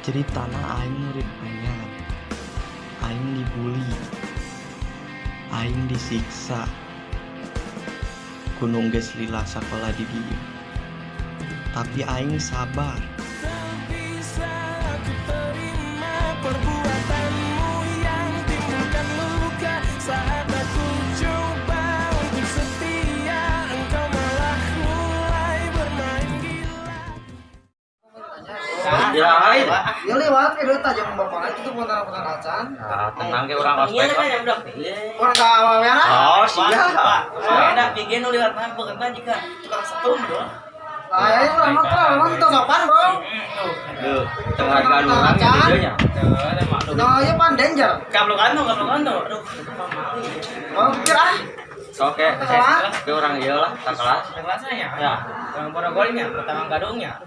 Ceritana aing murid anyar. Aing dibully. Aing disiksa. Ku nu geus lila sakola di dieu. Tapi aing sabar. Tak bisa aku terima perbuatanmu yang timbulkan luka. Saat aku coba untuk setia, engkau malah mulai bermain gila. Ya, lain. Ya lewat ke deui jeung bapak itu putar-putar acan. Nah, tenang ke urang ospek. Urang ka aweweana. Oh, siap. Enak bikin nu liwat mah bukan jika tukang setrum bro. Lain urang mah urang mah teu sopan, Bro. Duh, tengah hargaan urang ya dieu nya. Nah, ieu pan danger. Kablo kanto. Aduh, malu. Oh, pikir ah. Oke, ke urang ieu lah, tak kelas. Kelasnya ya. Ya. Orang Borogolnya, pertama Gadungnya.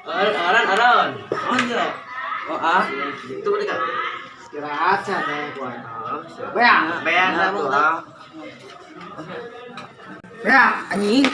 Aran, aran. Oh, iya. Oh, ah. Itu beli kan? Kira acan ya gua. Bea, Bea tuh, ah. Bea, anjing.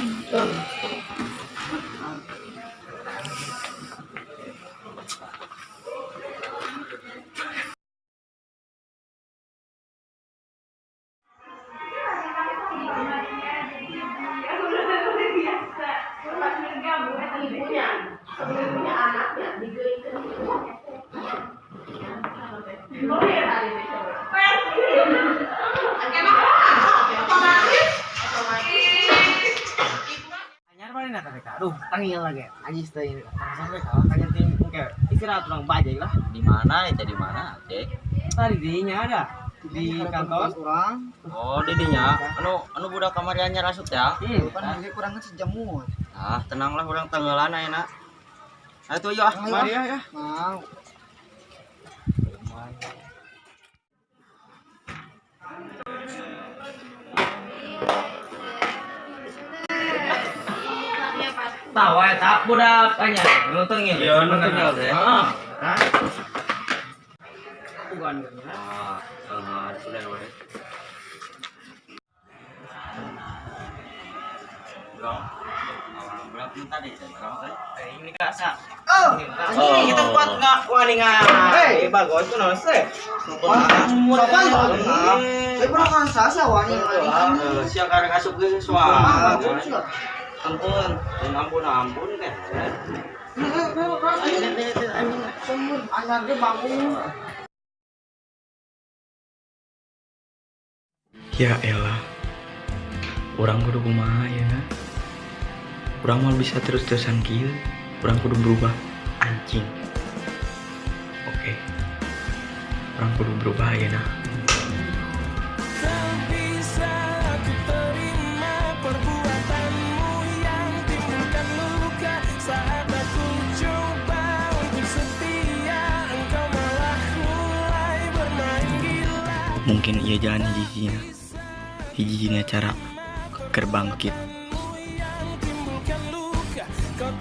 Anyar mana nak mereka? Aduh, tangil lagi. Anjing teh ini. Sampai kalah tanya tim oke. Istirahat orang bajai lah. Di mana itu di mana, Cek? Tadi dinya ada di kantor. Urang. Oh, di dinya. Anu anu budak kamariannya rasuk ya. Pan ge kurang sejamut. Ah, tenanglah urang tanggalan ayeuna. Ayo tuh yuk ah, mari ya. Mau. Tahu ya, tak budak anyar. Nu tengil. Iya, nu tengil teh. Heeh. Hah? Bukan. Ah, ah, sudah we. Bro, berapa tadi? Berapa tadi? Ini kasa. Oh, Ini kita kuat nggak wani nggak? Hei. Bagus tuh nose. Sopan kok. Saya pernah kan sasa wani anjing. Eh, sia karek asup geus Ah, suara. Ampun, ampun, ampun kan. Semut anyar ge bangun. Ya elah. Urang kudu kumaha ya na. Urang mau bisa terus-terusan kieu. Urang kudu berubah anjing. Oke. Urang kudu berubah ya na. Tak bisa aku terima perbuatanmu yang timbulkan luka. Saat aku coba untuk setia, engkau malah mulai bermain gila. Mungkin iya jalan hiji-hijina. Hiji-hijina cara keur bangkit. Yang timbulkan luka, kau